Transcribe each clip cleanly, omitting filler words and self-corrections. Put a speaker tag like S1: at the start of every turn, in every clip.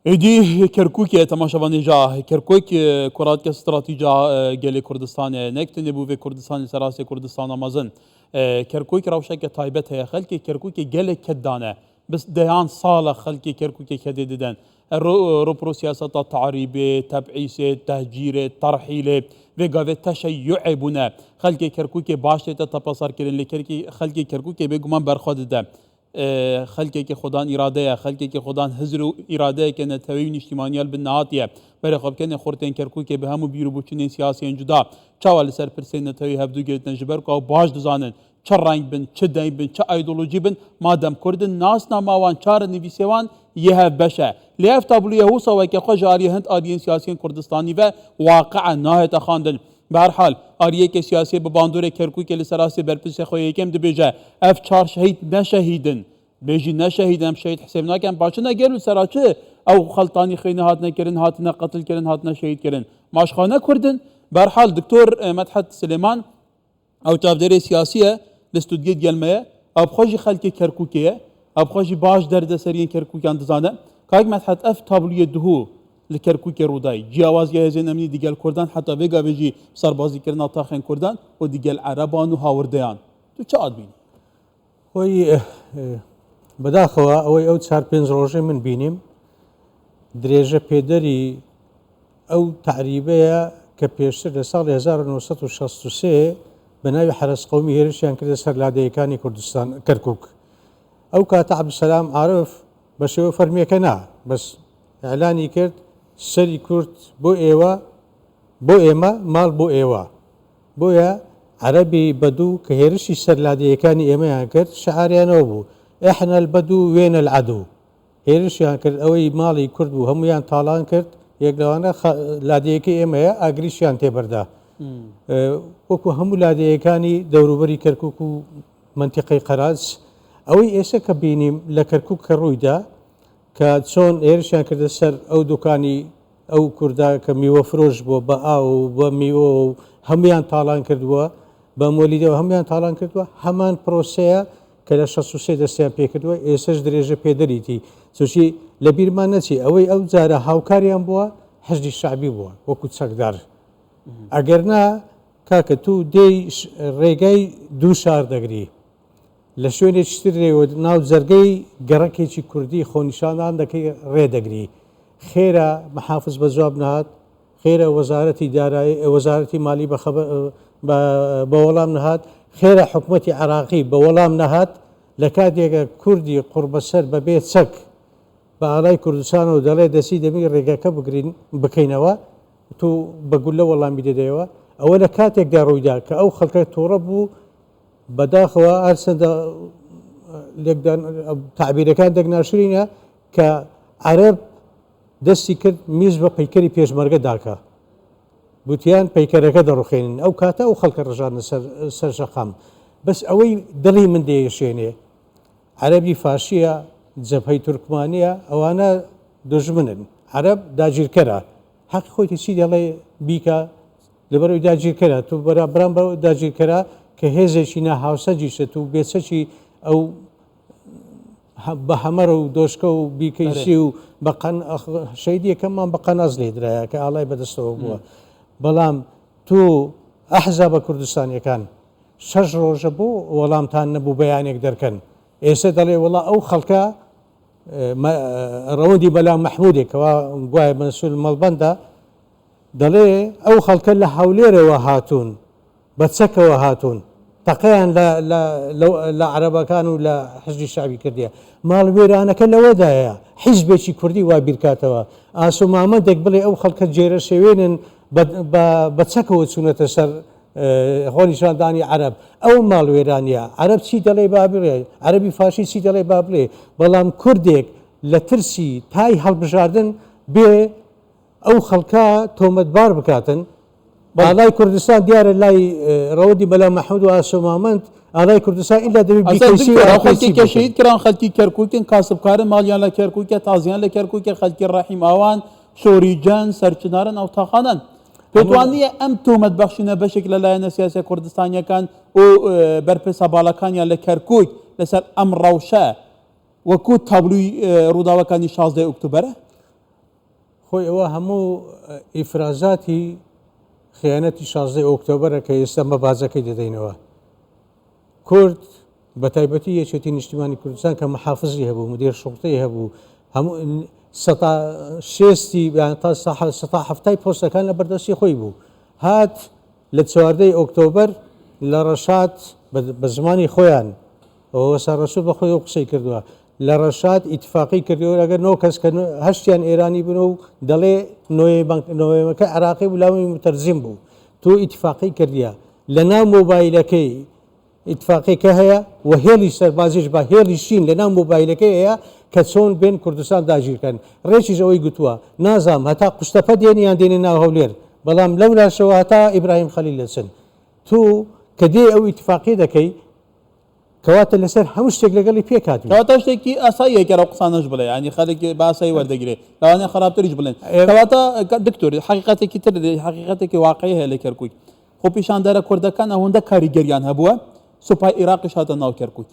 S1: Êdî Kerkûkê temaşevanê ja Kerkûk kuratke stratîca gelê Kurdistanê nek tenê bû vê Kurdistanê ser astê Kurdistana mezin. Kerkûk rewşeke taybet heye. Xelkê Kerkûkê gelek ked dane. Bi deyan sal e xelkê Kerkûkê kedê didin. Rûpirû siyaseta tarîbê, tebîsê, tehcîrê, terhîlê vê gavê teşeyyuê bûne. Xelkê Kerkûkê baş tête tepeserkirin lê xelkê Kerkûkê bêguman berxwe dide. Xelkekî xwedan îrade ye, xelkekî xwedan hizir û îradeyeke neteweyî û nîştîmanîya li bin nehatiye. Berê xwe bikenê xurtên Kerkûkê bi hemû bîr û boçûnên siyasî yên cuda çawa li ser pirsên neteweyî hevdu girtin ji ber ku ew baş dizanin çi reng bin, çi deng bin, çi aydolojî bin madem kurd in nasnama wan çar nivîsê wan yê hevbeş e. Lê ev tabloya wisa weke xwe ji aliyê hind aliyên siyasî yên Kurdistanî ve waqe nahête xwendin. Bi her hal, aliyeke siyasî bi bandorê Kerkûkê li ser astê berpirsê xwe yekem dibêje, Ev çar şehîd ne şehîd in. Bêjî ne şehîd in, em şehîd hisêb nakin. Baş ne gelo sera çi ew xeltanî xwînê hatine kirin, hatine qetilkirin, hatine şehîdkirin? Ma ji xwe ne kurd in? Bi her hal, Doktor Medhet Silêman Ew çavdêrê siyasî ye, li stûdiyê digel me ye. Ew bi xwe jî xelkê Kerkûkê ye. Ew bi xwe jî baş derdeseriyên Kerkûkiyan dizane. Kak Medhet ev tabloyê duhu li Kerkûkê rû dayî. Ciyawaziya hêzên emnî digel Kurdan heta vê gavê jî serbazîkirina taxên Kurdan û digel Ereban û hawirdeyan. Tu çi adibînî?
S2: Xweyî bedaxewa ئەوەی ئەو چار پێنج ڕۆژەی من بینیم درێژە پێدەری ئەو تەعریبەیە کە پێشتر لە ساڵی 1963 بە ناوی حەرەس قەومی هێرشیان کردە سەر لادێیەکانی کوردستان کەرکک ئەو کاتە عەبدولسەلام عارف بە شێوە فەرمیەکە نا بەس ئیعلانی کرد سەری کورد بۆ ئێوە بۆ ئێمە ماڵ بۆ ئێوە بۆیە عەرەبی بەدوو کە هێرشی سەر لادێیەکانی ئێمەیان کرد شعاریان ئەوە بوو، احنا البدو وێن العدو، هێرشیان کرد ئەوەی ماڵی کورد بوو هەموویان تاڵان کرد، یەک لەوانە لادێیەکەی ئێمەیە ئاگریشیان تێبەردا. وەکو هەموو لادێیەکانی دەوروبەری کەرکوک و مەنتیقەی قەراج. ئەوەی ئێستا کە بینیم لە کەرکوک کە ڕوویدا کە چۆن هێرشیان کردە سەر ئەو دوکانی ئەو کوردە کە میوە فرۆش بووە بە ئاو و بە میوە و هەموویان تاڵان کردووە بە مۆلیدەوە هەموویان تاڵان کردووە هەمان پرۆسەیە کە لە 63 دەستیان پێکردووە ئێسش درێژە پێدەریتی چونکی لە بیرمان نەچی ئەوەی ئەو جارە هاوکاریان بووە حەشدی شەعبی بووە وەکو چەکدار ئەگەر نا کاکە تو دێی ڕێگای دوو شار دەگری لە شوێنێکی تر دێی ناو جەرگەی گەڕەکێکی کوردی خۆنیشاندان دەکەی ڕێ دەگری خێرە محافز بە جواب نەهات خێرە وەزارەتی دارایی وەزارەتی مالی بە خەبەر بە وەڵام نەهات خێرە حکومەتی عراقی بە وەڵام نەهات لە کاتێکە کوردی قوڕبەسەر بەبێ چەک بە ئالای کوردستانەوە دەڵێ دەسی دەبی ڕێگەکە بگرین بکەینەوە تو بە گولە وەڵامی دەدەیەوە ئەوە لە کاتێکدا ڕوویدا کە ئەو خەڵکە تووڕە بوو بەداخەوە هەرچەندە لێکدان تەعبیرەکان دەک ناشرینە کە عەرەب دەستی کرد میز بە پەیکەری پێشمەرگە داکە گوتیان پەیکەرەکە دەڕوخێنین ئەو کاتە ئەو خەڵکە ڕژانە سەر سەر شەقام بەس ئەوەی دڵی من دەیەشێنێ عەرەبی فاشیە جەبهەی تورکمانیە ئەوانە دژمنن عەرەب داگیرکەرە حەقی خۆیتی چی دەڵێ بیکە لەبەرئەوەی داگیرکەرە تو بەرام بە داگیرکەرە کە هێزێکی ناهاوسەنگیشە تو بێچەکی ئەو بە هەمەرە و دۆشکە و بیکەیسی و بە شەید یەکەممان بە قەناس لێدرایە کە ئاڵای بەدەستەوە بووە بەڵام تو ئەحزابە کوردستانیەکان شەش ڕۆژە بۆ وەڵامتان نەبوو بەیانێک دەرکەن ئێستا دەڵێ وەڵا ئەو خەڵکە ڕەوەندی بەلا مەحمودێک کەوا گوایە مەنسول مەڵبەندە دەڵێ ئەو خەڵکە لە هەولێرەوە هاتوون، بە چەکەوە هاتوون، تەقەیان لە عەرەبەکان و لە حەشدی شەعبی کردیە. ماڵوێرانەکە لەوەدایە حیزبێکی کوردی وا بیرکاتەوە، ئاسۆ مامەندێک بڵێ ئەو خەڵکە جێرەشێوێنن بە چەکەوە چوونەتە سەر خۆنیشاندانی عەرەب. ئەو ماڵوێرانیە. عەرەب چی دەڵێ با بڵێ، عەرەبی فاشی چی دەڵێ با بڵێ، بەڵام کوردێک لە ترسی تای هەڵبژاردن بێ ئەو خەڵکە تۆمەتبار بکاتن ئالای کوردستان دیارە لای ڕەوەندی مەلا مەحمود و ئاسۆ مامەند ئالای کوردستان ئیلا دەبی بیکەیسی و
S1: خەڵکی کە شەهید کران خەڵکی کەرکوکن کاسبکارن ماڵیان لە کەرکوکە تازیان لە کەرکوکە خەڵکی ڕەحیم ئاوان شۆریجەن سەرچنارن ئەو تاقانەن پێت وان نییە ئەم تۆمەت بەخشینە بەشێک لە لایەنە سیاسیە کوردستانیەکان و بەرپرسە باڵاکانیان لە کەرکوک لەسەر ئەم ڕەوشە وەکو تابلوی ڕووداوەکانی 16 ئۆکتۆبەرە؟
S2: خۆی ئەوە هەموو ئیفرازاتی خیانەتی شازدەی ئۆکتۆبەرە کە ئێستا مە باجەکەی دەدەینەوە. کورد بە تایبەتی یەکێتی نیشتیمانی کوردستان کە محافزی هەبوو، مدیر شوڕتەی هەبوو، هەموو سەتا شێستی یان تا سەتا حەفتای پۆستەکان لە بەردەستی خۆی بوو. هات لە چواردەی ئۆکتۆبەر لە ڕەشاد بە زمانی خۆیان ئەوە وەسا ڕەسوول بە خۆی ئەو قسەی کردووە لە ڕەشاد ئیتفاقی کردووە لەگەر نۆ کەس کە هەشتیان ئێرانی بوون و دەڵێ نۆیەمەکە عێراقی بوو لاوی متەرجیم بوو تۆ ئیتفاقی کردیە لە ناو مۆبایلەکەی ئیتفاقێکە هەیە و هێڵی سەربازیش بە هێڵی شین لە ناو مۆبایلەکەی هەیە کە چۆن بێن کوردستان داگیرکەن ڕێکیش ئەوەی گوتووە نازام هەتا قوشتەپە دێن یان دێنە ناو هەولێر بەڵام لەولاشەوە هەتا ئیبراهیم خەلیل دەچن تۆ کە دێی ئەو ئیتفاقیە دەکەی کەواتە لەسەر هەموو شتێک لەگەڵی پێکهاتووی.
S1: کەواتە شتێکی ئاساییە گەر ئەو قسانەش بڵێ یانی خەلک بە ئاسایی وەردەگرێ لەوانەیە خراپتریش بڵێن کەواتە دکتۆر حەقیقەتێکی تر حەقیقەتێکی واقعی هەیە لە کەرکوک خۆپیشاندەرە کوردەکان ئەوەندە کاریگەریان هەبووە سوپای ئیراقیش هاتە ناو کەرکوک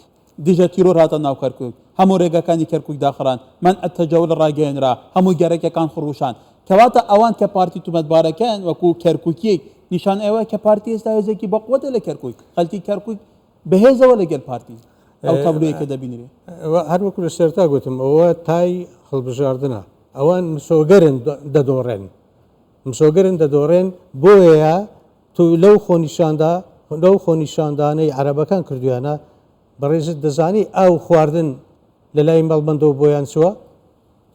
S1: دژە تیرۆر هاتە ناو کەرکوک هەموو رێگاکانی کەرکوک داخران مەنع التجول راگەیەنرا هەموو گەرەکەکان خڕوشان کەواتە ئەوان کە پارتی تومەتبارەکەن وەکو کەرکوکیەک نیشان ئەوە کە پارتی ئێستا هێزێکی بەقوەتە لە کەرکوک خەلکی کەرکوک بەهێزەوە لەگەل پارتی ئەو تابلۆیە کە دەبینرێ.
S2: هەر وەکو لە سەرەتا گوتم ئەوە تای هەڵبژاردنە ئەوان مسۆگەرن دەدۆڕێن مسۆگەرن دەدۆڕێن بۆیە تو لەو خۆنیشاندا لەو خۆنیشاندانەی عەرەبەکان کردویانە بەڕێزت دەزانی ئاو خواردن لە لای مەڵبەندەوە بۆیان چووە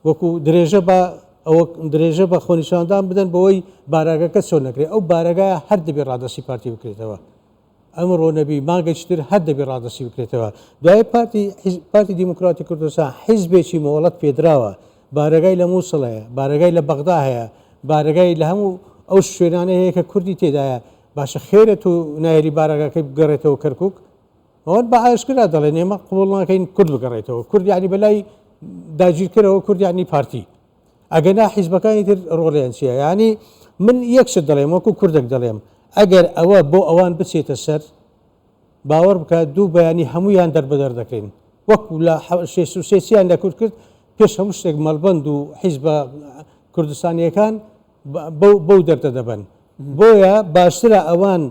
S2: وەکو درێژە بە ئەوە درێژە بە خۆنیشاندان بدەن بەوەی بارەگاکە چۆن نەکرێت ئەو بارەگایە هەر دەبێ ڕادەستی پارتی بکرێتەوە ئەمڕۆ نەبی مانگێکی تر هەر دەبێ ڕادەستی بکرێتەوە. دوایی پارتی پارتی دیموکراتی کوردستان حیزبێکی مۆڵەت پێدراوە، بارەگای لە مووسڵ هەیە، بارەگای لە بەغدا هەیە، بارەگای لە هەموو ئەو شوێنانە هەیە کە کوردی تێدایە، باشە خێرە تۆ نایەری بارەگاکەی بگەڕێتەوە کەرکووک؟ ئەوان بە ئاشکرا دەڵێن ئێمە قبوڵ ناکەین کورد بگەڕێتەوە، کورد یانی بەلای داگیرکەرەوە کورد یانی پارتی. ئەگەنا حیزبەکانی تر ڕۆڵیان چیە؟ یانی من یەک شت دەڵێم وەکو کوردێک دەڵێم ئەگەر ئەوە بۆ ئەوان بچێتە سەر باوەڕ بکە دوو بەیانی هەموویان دەربەدەر دەکرێن وەکو لە 63 چیان لە کورد کرد پێش هەموو شتێک مەڵبەند و حیزبە کوردستانیەکان بەو دەردە دەبەن بۆیە باشترە ئەوان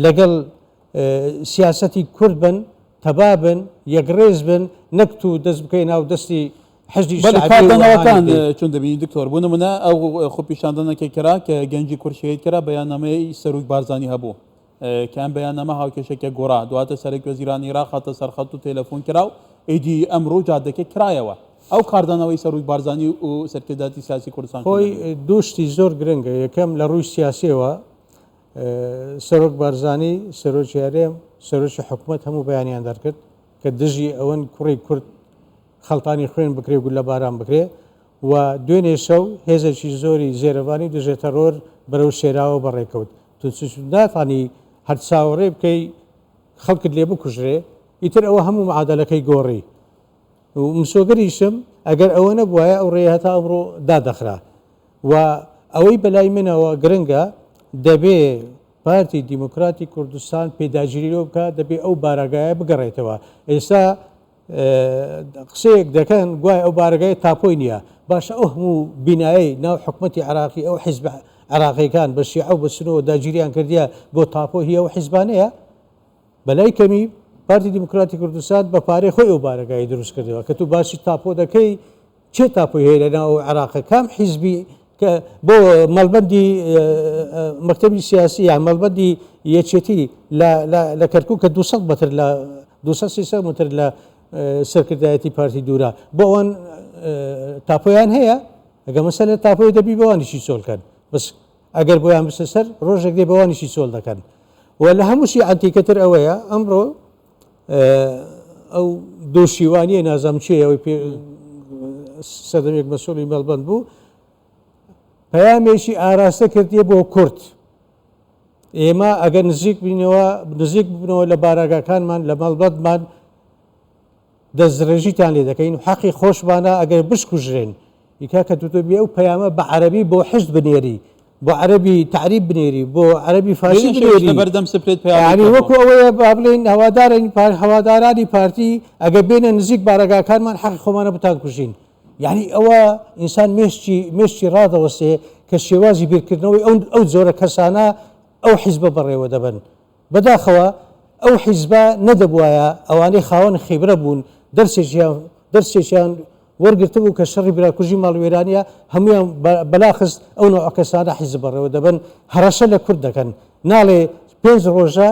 S2: لەگەڵ سیاسەتی کورد بن، تەبا بن، یەکڕێز بن، نەک تو دەست بکەی ناو دەستی حەشدی
S1: بەڵێ
S2: شەعبی و
S1: کاردانەوەکان
S2: هانی بدەی.
S1: چۆن دەبینی دکتۆر؟ بۆ نمونە ئەو خۆپیشاندانە کە کرا کە گەنجی کورد شەهید کرا بەیاننامەی سەروک بارزانی هەبوو کە ئەم بەیاننامە هاوکێشەکە گۆڕا دواتر سەرەک وەزیرانی عیراق هاتە سەر خەت و تەلەفۆن کرا و ئیدی ئەمڕۆ جادەکە کرایەوە ئەو کاردانەوەی سەروک بارزانی و سەرکردایەتی سیاسی کوردستان چۆن
S2: خۆی
S1: دەبینی؟
S2: دوو شتی زۆر گرنگە یەکەم لە ڕووی سیاسیەوە سەرۆک بارزانی، سەرۆکی هەرێم، سەرۆکی حکومەت هەموو بەیانیان دەرکرد کە دژی ئەوەن کوڕی کورد خەڵتانی خوێن بکرێ و گوللەباران بکرێ و دوێنێ شەو هێزێکی زۆری زێرەڤانی و دژە تەڕۆر بەرەو شێراوە بەڕێکەوت. تۆ ناتوانی هەر چاوەڕێ بکەی خەڵکت لێ بکوژرێ، ئیتر ئەوە هەموو معادەلەکەی گۆڕی. و مسۆگەریشم ئەگەر ئەوە نەبوایە ئەو ڕێیە هەتا ئەمڕۆ دادەخرا. و ئەوەی بەلای منەوە گرنگە دەبێ پارتی دیموکراتی کوردستان پێداگیری لەوە بکات دەبێ ئەو بارەگایە بگەڕێتەوە. ئێستا قسەیەک دەکەن گوایە ئەو بارەگایە تاپۆی نییە. باشە ئەو هەموو بینایەی ناو حکومەتی عێراقی ئەو حیزبە عێراقیەکان بە شیعە و بە سونەوە داگیریان کردیە بۆ تاپۆ هی ئەو حیزبانەیە؟ بەلای کەمی پارتی دیموکراتی کوردستان بە پارەی خۆی ئەو بارەگای دروست کردەوە. کە تو باسی تاپۆ دەکەی کێ تاپۆی هەیە لە ناو عێراق؟ کام حیزبی کە بۆ مەڵبەندی مەکتەبی سیاسی یان مەڵبەندی یەکێتی لە کەرکوک کە 200 متر لە 200 300 متر لە سەرکردایەتی پارتی دوورە بۆ ئەوان تاپۆیان هەیە؟ ئەگە مەسەلە تاپۆی دەبی بەوانیشی چۆلکەن بەس ئەگەر بۆیان بچنە سەر ڕۆژێک دێ بەوانیشی چۆل دەکەن و لە هەمووشی عەنتیکەتر ئەوەیە ئەمڕۆ ئەو دۆشیوانیە نازانم چێ ئەوەی پێ سەردەمێک مەسئولی مەڵبەند بوو پەیامێکی ئاراستە کردیە بۆ کورد ئێمە ئەگەر نزیک بینەوە نزیک ببنەوە لە باراگاکانمان لە مەڵبەندمان دەستدرێژیتان لێ دەکەین و حەقی خۆشمانە ئەگەر بشکوژرێن. ی کاکە تۆ تۆ بێ ئەو پەیامە بە عەرەبی بۆ حشد بنێری، بۆ عەرەبی تەعریب بنێری، بۆ عەرەبی فارسی
S1: دوێنێ شەویش
S2: بنێری.
S1: لەبەردەم سپرێت پەیامێک
S2: یانی
S1: هەبوو.
S2: وەکو ئەوەیە با بڵێین هەوادارانی پار هەوادارانی پارتی ئەگەر بێنە نزیک بارەگاکانمان حەقی خۆمانە بتانکوژین. یعنی ئەوە ئینسان مێشکی مێشکی ڕادەوەستێ کە شێوازی بیرکردنەوەی ئەو ئەو جۆرە کەسانە ئەو حیزبە بەڕێوە دەبەن. بەداخەوە ئەو حیزبە نەدەبوایە ئەوانەی خاوەن خیبرە بوون دەرسێکیان دەرسێکیان وەرگرتبوو کە شەڕی براکوژی ماڵوێرانیە هەموویان بەلا خست ئەو نەوعە کەسانە حیزب بەڕێوە دەبەن هەڕەشە لە کورد دەکەن ناڵێ پێنج ڕۆژە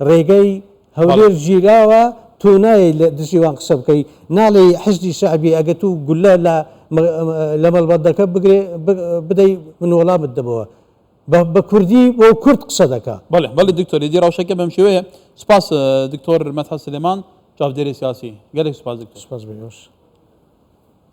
S2: ڕێگەی هەولێر گیراوە تۆ نایەی لە دژی وان قسە بکەی ناڵێی حشدی شەعبی ئەگە تو گولە لە لە مەڵبەندەکە بگرێ بدەی من وەڵامت دەبەوە بە کوردی بۆ کورد قسە دەکا.
S1: بەڵێ بەڵێ دکتۆر ئیدی ڕەوشەکە بەم شێوەیە سوپاس دکتۆر مەدحەت سلێمان چاودێری سیاسی گەلێک سوپاس دکتۆر.
S2: سوپاس بۆ ئێوەش.